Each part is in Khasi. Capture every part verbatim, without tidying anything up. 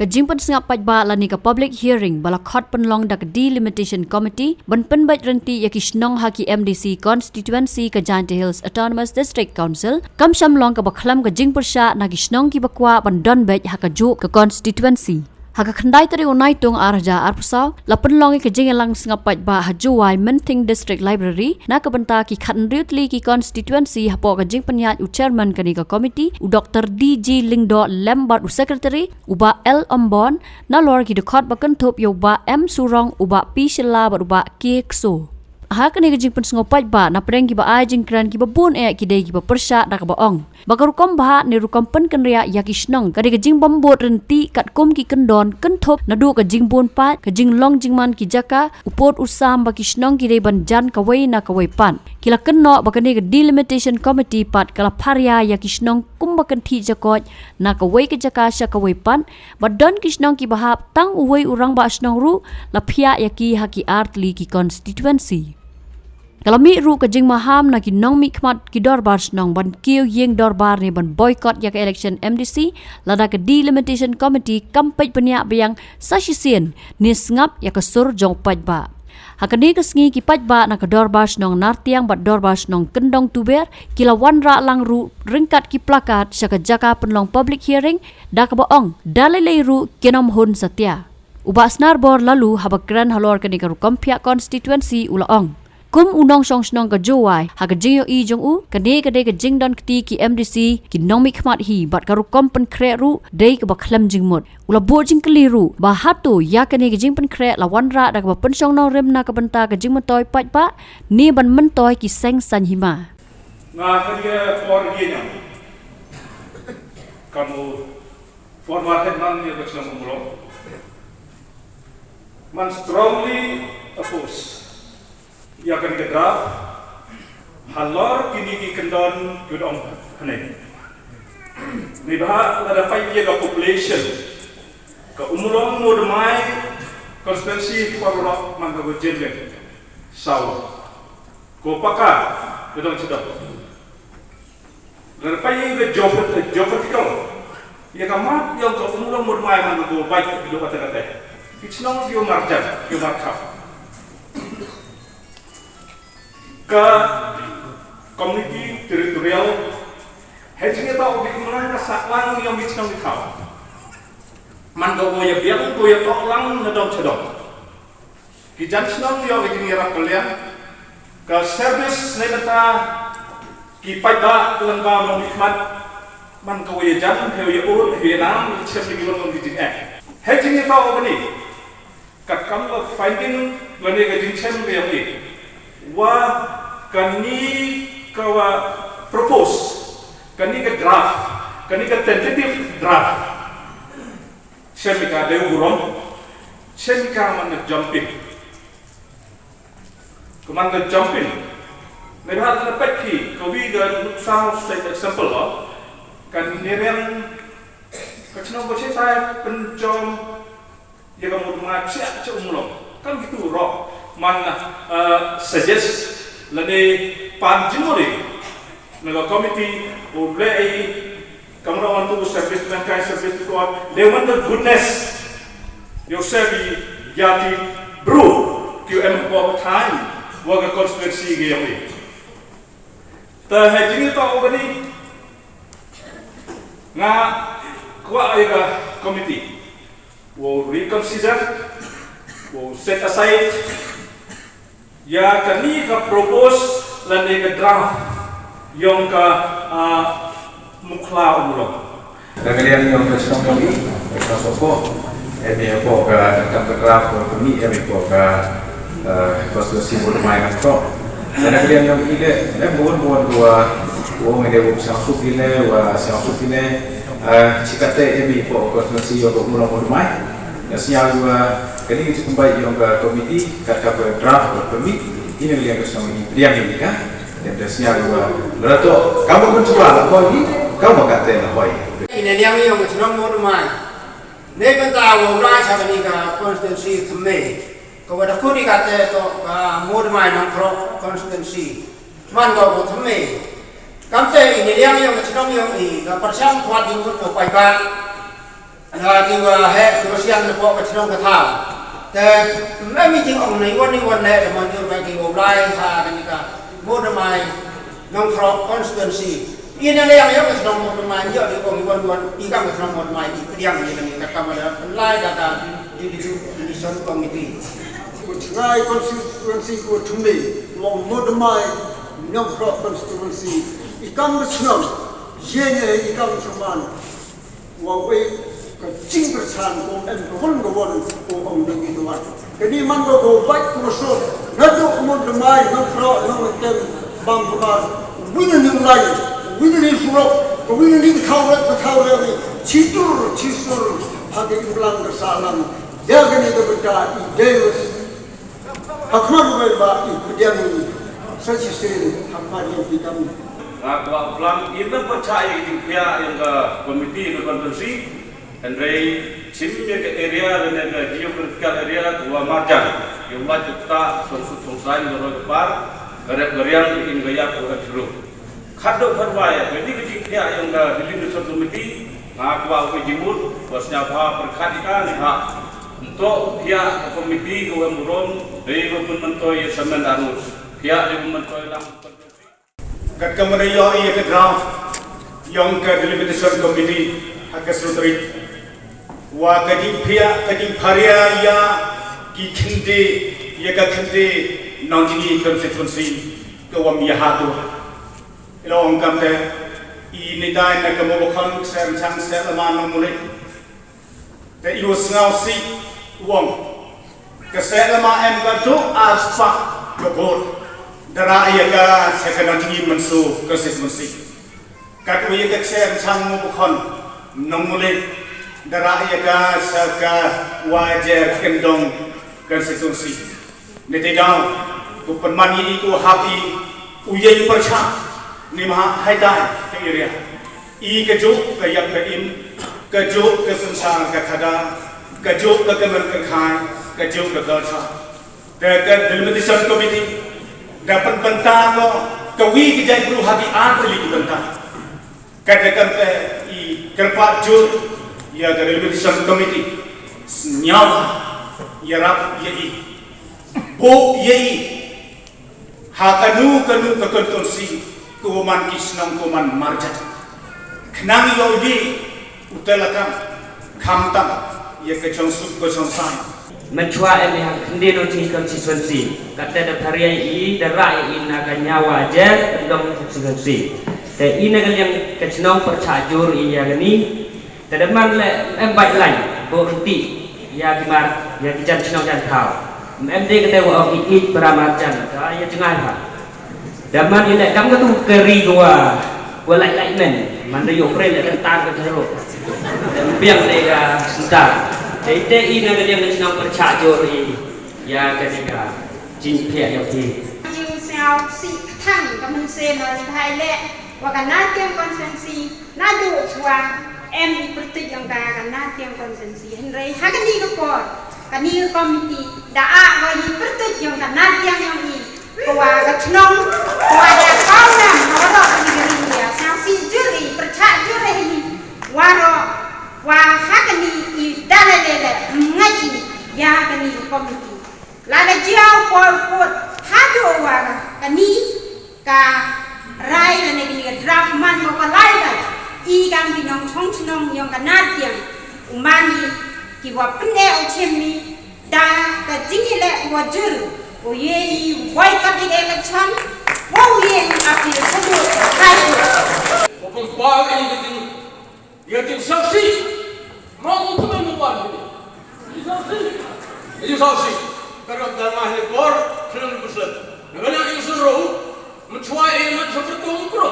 Ka jingpynsngap paidbah lane ka public hearing ba la khot pynlong da ka Delimitation Committee ban pynbeit ryntih ïa ki shnong ha ki M D C constituency ka Jaintia Hills Autonomous District Council kam shym long kaba khlem ka jingpyrshah na ki shnong kiba kwah ban don beit ha kajuh ka constituency. Ha ka khyndai tarik u Naitung ar hajar arphew saw la pynlong ïa ka jingïalang sngap paidbah ha Jowai Mynthing District Library na ka bynta ki khathynriew tylli ki constituency hapoh ka jingpynïaid u chairman kane ka committee u Doctor D G Lyngdoh lem bad u secretary u Bah L Ombon, nalor ki dkhot ba kynthup ïa u Bah M Surong, u Bah P Shylla bad u Bah K Kso. Ha kane ka jingpynsngew paidbah na pdeng kiba ai jingkren kiba bun eh ki dei kiba pyrshah da kaba ong ba ka rukom bhah ne rukom pynkynriah ïa ki shnong ka dei ka jingbym bud ryntih katkum ki kyndon kynthup naduh ka jingbun paid, ka jinglong jingman ki jaka, u pud u sam ba ki shnong ki dei ban jan kawei na kawei pat. Ki la kynnoh ba kane ka Delimitation Committee pat ka la pharia ïa ki shnong kumba kynthih jakoit na kawei ka jaka sha kawei pat, ba don ki shnong kiba hap tang uwei u rangbah shnong ruh la phiah ïa ki ha ki ar tylli ki constituency. Ka la mih ruh ka jingmaham na ki nongmihkhmat ki dorbar shnong ban kiew ïing dorbar ne ban boycott ïa ka election M D C lada ka Delimitation Committee kam peit bniah biang sa shisien ne sngap ïa ka sur jong paidbah. Ha kane ka sngi ki paidbah na ka dorbar shnong Nartiang bad dorbar shnong Kyndong Tuber ki la wanrah lang ruh ryngkat ki plakat sha ka jaka pynlong public hearing da kaba ong da lei lei ruh kin ym hun satia. U Bah Snarbor Laloo haba kren halor kane ka rukom phiah constituency u la ong, kum u nongshong shnong ka Jowai ha ka jingïohi jong u kane ka dei ka jingdon kti ki M D C ki nongmihkhmat hi bad ka rukom pynkhreh ruh dei kaba khlem jingmut. U la buh jingkylli ruh ba hato ïa kane ka jingpynkhreh la wanrah da kaba pynshong nongrim na ka bynta ka jingmyntoi paidbah ne ban myntoi ki seng saiñ hima. Nga kane ka por ïa nga kam u former headman ïa ka shnong Umrong. Man strongly oppose ïa kane ka draft halor kine ki kyndon ki dang hane. Ni ba lada peit ïa ka population ka Umrong Mawdamai constituency ki paralok man ka Virgin South. Ko paka ka dang chedok. Lada peit ïa ka geograph-, geographical ïa ka map ïa ka Umrong Mawdamai man ka Beit ka dok kata kata. Ki chnong ki marjan ki markhap. Ka community territorial hei jingïathoh u Beit Umrong ka sah lang ïa ki chnong ki thaw. Man ka Beit ïa biang ka ïathoh lang na dong chadong. Ki jan shnong ïoh ka jingïarap ka liang ka service ne bynta ki paidbah lyngba nongmihkhmat. Man ka wei ïa jan, hei ïa ud, hei ïa nam, ki chem ki long ki jingeh. Hei jingïathoh kane katkam ka finding lane ka jingchem ka ïa ki wa kane ka wa propose, kane ka draft, kane ka tentative draft. Chem ïa ka dei u burom. Chem ïa ka man ka jumping. Ka man ka jumping. Nai bha ka peit ki, ka wi ka nuksa, set example lo. Ka neriang ka chnong ka chetai pynjom ïa ka Mawdamai chia cha Umrong. Kam kitu ro man, eh, suggest lane pan jingmuli na ka committee u leh ei. Kam ro ngan tu service, nang kai service tu ko. They want the goodness. Yo sebi yati bro. Q M ko time wa ka constituency ge yong i. Ta hai jingïathoh u bani. Nga kwah ïa ka committee wow reconsider, wow set aside ïa kane ka propose lane ka draft ïong ka, ah, Mukhla Umrong. Na ka liang ïong ka shnong kami, ka shnong Sohpoh, em ïa poh ka, ka, ka draft ka kami, em ïa poh ka, ah, constituency Mawdamai Nongkrem. Na ka liang ïong i le, em bun bun dua, wa ngin dei wa shnong suk i le, wa shnong suk i le, ah, chi kate em ïa poh constituency ïong ka Umrong Mawdamai. Nga sngew wa kane ka jingpynbeit ïong ka committee, kat ka draft ka kami, i na ka liang ka shnong i pdiang i ka. Te da sñiaw wa lada to, kam wa mynta la hoi, kam wa kate la hoi. Ine liang ïong ka chnong Mawdamai. Nei bynta wa u rai cha kani ka constituency thymme. Ka wa da kuni kate to ka Mawdamai Nongkrem constituency. Man ka wa thymme. Kamte ine liang ïong ka chnong ïong i ka pyrshang thwat jingmut ka paidbah. Ka ki wa heh ki wa siang na pok ka chnong ka thaw. Te mem i jing ong nei wan nei wan leh da mon jur ba ki wa blai ha kani ka Mawdamai Nongkhrok constituency. Ina leh yang yang ka chnong Mawdamai yo di ong i wan wan i kam ka chnong Mawdamai i pdiang i kani ka kam da lai da ka di di di di son committee. Ku chngai constituency ku thumbe wong Mawdamai Nongkhrok constituency i kam ka chnong ye ne i kam ka chnong. Wa wei ka jingpyrchan ko em ka won ka won ko ong ding ito wan. Kani man ko ko bait ko so na do mo de mai no pro no tem bang ko ba. Wi ni lai, wi ni surok, wi ni thau rat thau rat ni. Chitur chisur ha ke imlang ka salam. Ya kani ka beta i deus. Hakmar bai ba i pdiang sa shisien hakmar yang pidam. Nga kwah plan in da pyrchah ïa ka jingphiah ïa ka komiti ka konstituensi. Hynrei chim ïa ka area lane ka geographical area ka wa marjan. Ïa u lait ka kta song suk song sain ka roi ka par ka rep ka riang ka im ka ïap ka wa jru. Khadduh kharwai, kani ka jingphiah ïa ka Delimitation Committee, nga kwah u jingmut, ba sñiawbha pyrkhat ïa ka ne ha. Nto u phiah ka committee ka wa em burom, dei ba pynmyntoi ïa samen arngut. Phiah dei ba pynmyntoi lang. Kat ka mane ïoh ïa ka draft, ïong ka Delimitation Committee, ha ka sutri. Wa ka jingphiah, ka jingpharia ïa ki khyndai, ïa ka khyndai nongjngi constituency, ka wa em ïa ha tu. Ila ong kam te, i ni dai na ka Mawbakhon, ka Seng Chang, Seng Lama Nongmulek. Te i wa sngaw si, wong. Ka Seng Lama em ka duk ar spah ka bor. Dara ïa ka sa ka nang jngi mensu ka sis mensi. Kat u ïa ka Seng Chang Mawbakhon, Nongmulek. Dara ïa ka sa ka wa jer kendong ka sis mensi. Nete daw, ku pynman ïa i ku hap i, u ïeng pyrchah, ni ma hai dai ka area. I ka juk ka ïap ka im, ka juk ka synshar ka khada, ka juk ka kmen ka khai, ka juk ka culture. Da ka Delimitation Committee, da pynbynta ko, ka wi ka jait bru ha ki ar tylli ki bynta. Kata kata i kyrpad jur ïa ka Delimitation Committee, sñiaw ïarap ïa i, buh ïa i ha kano kano ka constituency, ko man ki shnong ko man marjan. Khnang ïoh ïa u telakam, khamtam ïa ka chong suk ka chong sai. Mynchwa em ha Khynde Nongching constituency, kata da pharia i da rah i na ka Nyawa Jer Pynlong constituency. Te i na ka liang ka chnong pyrchah jur i ïa kani. Te da man leh em bait lain bo rti ïa ki mar ïa ki jan chnong jan thaw. Em de kata wa ong i i para mar jan ta ïa jngai ha. Da man i leh kam ka tu ka ri ka wa, wa lai lai men. Man da ïoh pre leh kan tar ka jero. Em biang de ka sentar. Te te i na ka liang ka chnong pyrchah jur i ïa ka ni ka jingphiah ïa phi. Jing sngau si thang ka mynsiem na li thai leh wa ka na tiang constituency na du chwa em i pyrtuit yong ka ka na tiang constituency. Hynrei ha ka ni ka por ka ni ka committee da a wa i pyrtuit yong ka na tiang yong i. Ko wa ka chnong, ko wa da kau nam, ko wa da ka ni ka ri ya, sang si jur i, pyrchah jur i ni, wa ro, wa ha ka ni i da le le le, ngai i, ya ka ni committee. La le jiaw pol pot, ha do wa ka ni, ka rai la ne ka ni ka draft man ko ka lai lai, i kam ki nong chong chnong yong ka na tiang, u man i, ki wa pynde u chim ni, Da ka jingïaleh wa jur, u ye i wai ka big election, wa u ye i appeal ka dur, High Court. Wa pynpaw i ka jing, ïa ka jingsaksi, ma u kmen u wan. Jingsaksi. Jingsaksi. Ka rap da ma hi por, khlem buslet. Na ka liang i sun ro, mynchwa i man sa pyrtung kro.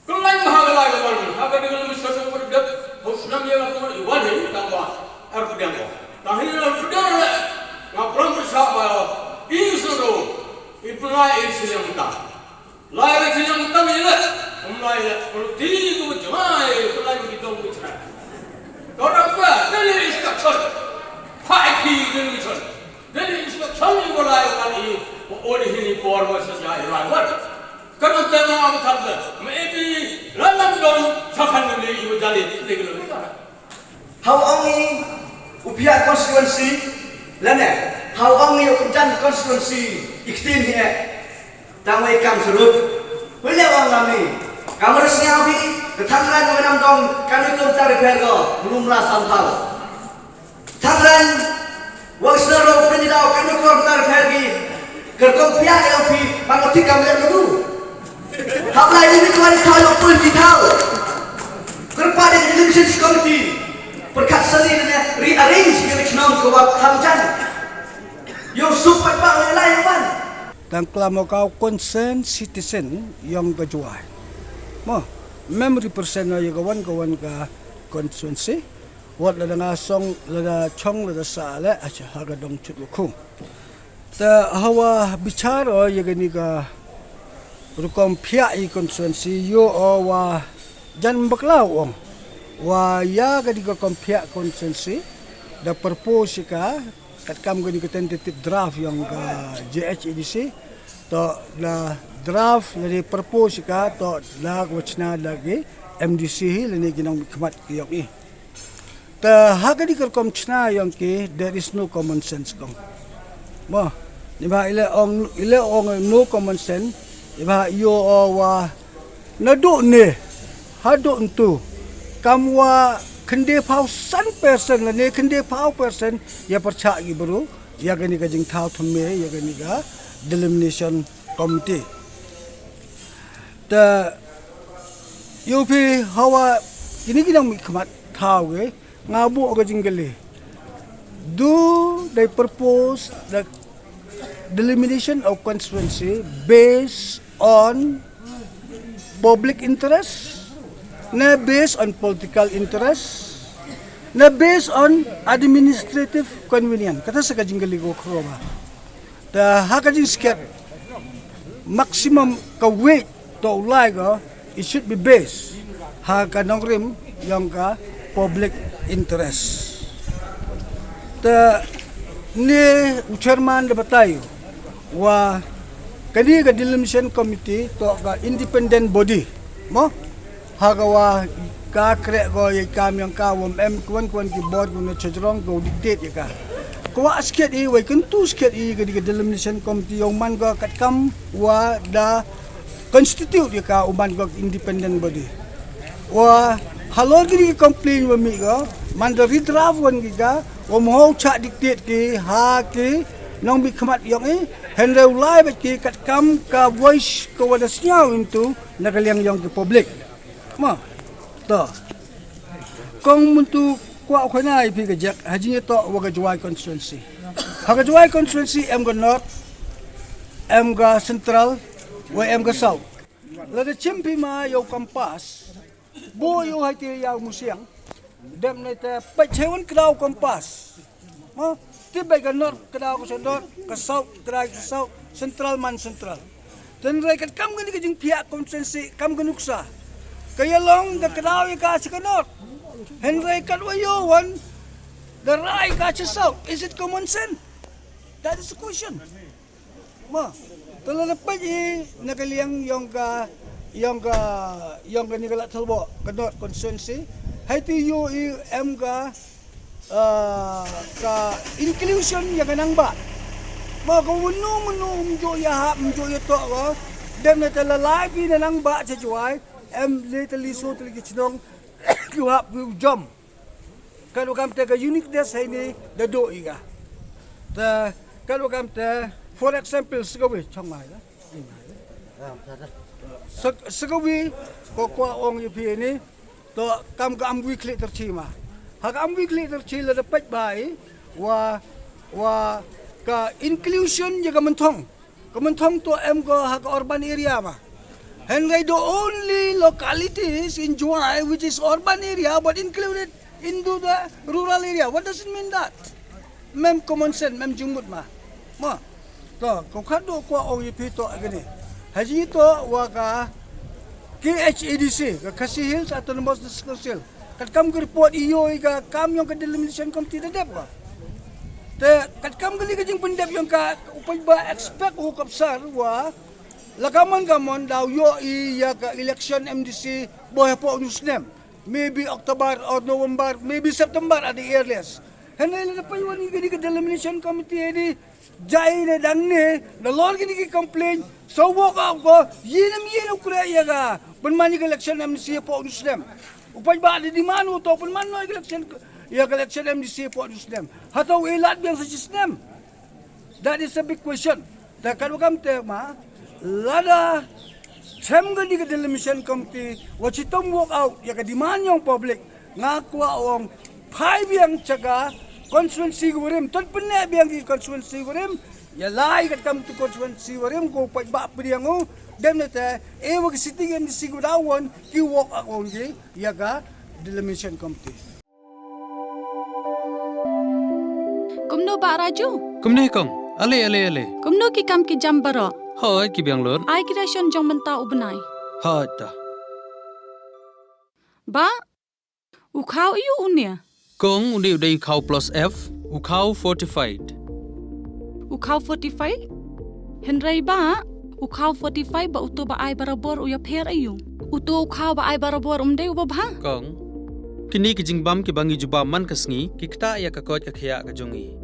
Kynlaiñ ha ka lai ka wan, ha ka ding ka lam sa shu pyrkhat, ha u snem ïa ka wan, i wan hi, tang ba, ar pdiang ko. Tang hi na pdiang le, nga pran pyrshah ba, i sero, i pynlai i siliang ta. Lai i siliang ta mi le, um lai le, pynlai ti ko jngai, pynlai ki dong ki chrai. Ka rap ba, dali instruction. Pha i ki dali mission. Dali instruction i ko lai wan i, ko odi hi ni por wa sa ja i lai wan. Ka don te ma am thak da, ma e bi la lam don sa khan ni i wa jali ni ki lo ni ka. Hawa ong i u Phiah constituency lane hawa ong i u Kynjan constituency i ktien hi eh. Tang wei kam surut. Wei le ong ngam ni. Kam rus ngam hi. Ka Thangran ka nam dong kani kum tar pher ko. Belum rasa tahu. Thangran wa sna ro pynjidau kani kum tar pher ki. Ker kong Phiah ka ong phi. Bang oti kam le lu. Hap lai ni tuan kau yang pun di kau. Kerpa di Delimitations Committee. Perkat seni ni rearrange ke chnong ke wak kham jan. Yo sup pat ba lai ban. Tang klam o kau concern citizen yong ka Jowai. Mo, mem represent o ya ka wan ka wan ka constituency. Wat la da nga song la da chong la da sa le acha ha ka dong chut ko khu. Te hawa bichar o ya kani ka rukom Phiah i constituency yo o wa jan bakla ong. Wa ya kani ka kom Phiah constituency da propose ka katkam kani ka tentative draft yong ka J H A D C. To da draft la di propose ka to da wachna da ki M D C hi la ni ki nong khmat ki yong i. Te ha kani ka rukom chna yong ki, there is no common sense kong. Mo, ni ba ile ong, ile ong no common sense, ni ba yo o wa na do ne, ha do ntu, kam wa khynde phaw san percent la ne khynde phaw percent ya percha ki bru, ya kani ka jingthaw thymme, ya kani ka Delimitations Committee. Te yo phi hawa kini ki nong mih khmat thaw ke nga bu ka jingkylli. Do they propose the delimitation of constituency based on public interest? Na based on political interest? Na based on administrative convenience? Kata sa ka jingkylli ko khro ba. Te ha ka jingskhet maximum ka weight to u lai ko, it should be based ha ka nongrim yong ka public interest. Te ni u chairman da batai wa kani ka Delimitations Committee to ka independent body. Mo? Ha ka wa ka krek ko ya kam yong ka wa em kwan kwan ki board ko na chajrong ko dictate ya ka. Ko wa skhet i wa kyntu skhet i ka di ka Delimitations Committee yong man ko katkam wa da constitute ya ka u man ko independent body. Wa halor ki di complain wa mi ko man da redraft wan ki ka wa mo cha dictate ki ha ki nong mih khmat yong i. Hynrei u lai bad ki katkam ka voice ko wa da sniaw into na ka liang yong ki public. Ma. To. Kong myntu kwah u khana i phi ka jek ha jingïatoh wa ka Jowai constituency. Ha ka Jowai constituency em ka north, em ka central, wa em ka south. La da chim phi ma yow compass. Bo yow hai te yow musiang. Dem ne te peit chewan kdaw compass. Ma, tip beit ka north, kdaw ka sha north, ka south, kdaw ka sha south, central man central. Hynrei katkam kani ka jingphiah constituency kam ka nuksa. Ka ïalong da kdaw ïa ka sha ka north. Hynrei katwa ïoh wan da rai ka sha south. Is it common sense? That is the question. Ma, te la da peit i na ka liang yong ka, yong ka, yong kani ka Ladthadlaboh, ka north constituency. Hai te ïoh i em ka, ah, ka inclusion ïa ka Nangbah. Ma ka mano mano um ju ïahap, um ju ïatoh ka. Dem ne te la lai phi na Nangbah cha Jowai, em le te li so te li ki chnong ki hap ki u jam. Katwa kam te ka uniqueness hai ni da do i ka. Te katwa kam te, for example, sikawi chong mai la. Sik-, sikawi ko kwah ong ïa phi ni. To kam ka Amwi Khlieh Tyrchi ma. Ha ka Amwi Khlieh Tyrchi la da peit bai wa, wa ka inclusion ïa ka Mynthong. Ka Mynthong to em ko ha ka urban area ma. Hynrei the only localities in Jowai which is urban area but included into the rural area. What does it mean that? Mem common sense, mem jingmut ma. Ma. To, ko khadduh kwah ong ïa phi to kane. Ha jingïatoh wa ka K H A D C, ka Khasi Hills Autonomous District Council. Katkam ka report i ïoh i ka kam yong ka Delimitation Committee da dep ka. Te katkam kali ka jingpyndep yong ka u paidbah expect u ka bsar wa la ka mon ka mon daw ïoh i ïa ka election M D C boi hapoh u snem. Maybe October or November, maybe September at the earliest. Hynrei lada pynwan ïa kane ka delimitation committee ïa kane, jai ne dang ne, nalor kine ki complain, sa walk out ko, ïa ne ïa ne u khreh ïa ka, pynman ïa ka election M D C hapoh u snem. U paidbah da demand u to pynman noh ïa ka election, ïa ka election M D C hapoh u snem. Hato i lad biang sa shi snem. That is a big question. Te katba kam te ma, lada shem kane ka delimitation committee, wat shitom walk out ïa ka demand jong public, nga kwah ong phai biang sha ka constituency ka barim, to pyneh biang ki constituency ka barim, ïa lai ka kam tu constituency ka barim, ko paidbah pdiang u, dem ne te, e wa ki sitting M D C ka daw wan, ki walk out ong ki, ïa ka delimitation committee. Kumno Bah Raju? Kumne kong, ale ale ale. Kumno ki kam ki jam baroh? Hoi ki biang lut. Ai ki ration jong mynta u bnai. Hoi ta. Bah, u khaw aiu une? Kong, une u dei u khaw plus F, u khaw fortified. U khaw fortified? Hynrei Bah, u khaw fortified bad uto ba ai barabor u ïapher aiu? Uto u khaw ba ai barabor um dei uba bha? Kong, kine ki jingbam kiba ngi ju bam man ka sngi ki ktah ïa ka koit ka khiah ka jong ngi.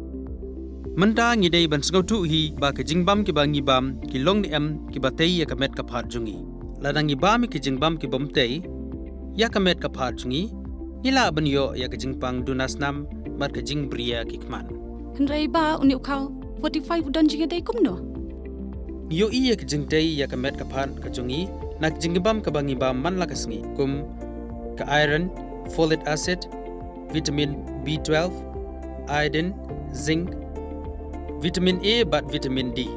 Mynta ngi dei ban sngewthuh hi ba ki jingbam kiba ngi bam ki long ne em kiba tei ïa ka met ka phad jong ngi. Lada ngi bam ïa ki jingbam kibym tei ïa ka met ka phad jong ngi, ngi lah ban ïoh ïa ka jingpang duna snam bad ka jingbriew ki khmat. Hynrei Bah, une u khaw fortified u don jingïadei kumno? Ngi ïohi ïa ka jingtei ïa ka met ka phad ka jong ngi na ka jingbam kaba ngi bam man la ka sngi, kum ka iron, folic acid, vitamin B twelve, iodine, zinc, vitamin A bad vitamin D.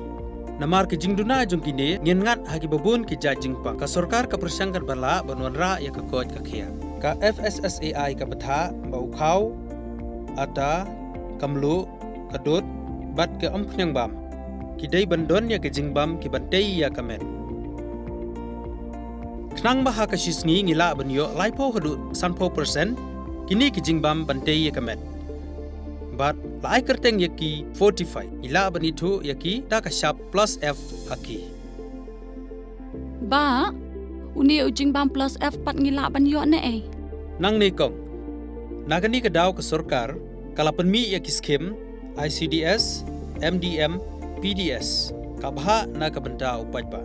Namar ka jingduna jong kine, ngin ngat ha kiba bun ki jait jingpang. Ka sorkar ka pyrshang katba lah ban wanrah ïa ka koit ka khiah. Ka F S S A I ka bthah ba u khaw, ata, ka mluh, ka dud bad ka umphniang bam ki dei ban don ïa ka jingbam kiban tei ïa ka met. Khnang ba ha ka shi sngi ngi lah ban ïoh laiphew haduh sanphew percent kine ki jingbam ban tei ïa ka met. Bad la ai kyrteng ïa ki fortified, ngi lah ban ithuh ïa ki da ka shap plus F ha ki. Bah, une u jingbam plus F pat ngi lah ban ïoh ne ei? Nangne kong, na kane ka daw ka sorkar ka la pynmih ïa ki skim I C D S, M D M, P D S, ka bhah na ka bynta u paidbah.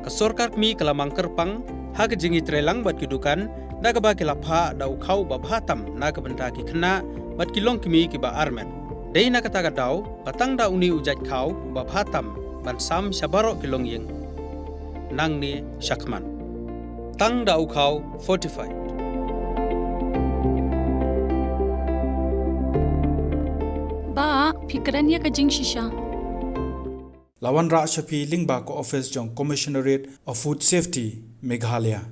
Ka sorkar kmie ka la mang kyrpang ha ka jingïatreilang bad ki dukan, da kaba ki la phah da u khaw ba bha tam na ka bynta ki khynnah bad ki longkmie kiba armet. Dei na kata ka daw ba tang da une u jait khaw ba bha tam ban sam sha baroh ki longïing nangne shakhmat. Tang da u khaw fortified. Bah, phi kren ïa ka jingshisha. La wanrah sha phi lyngba ka office jong Commissionerate of Food Safety, Meghalaya.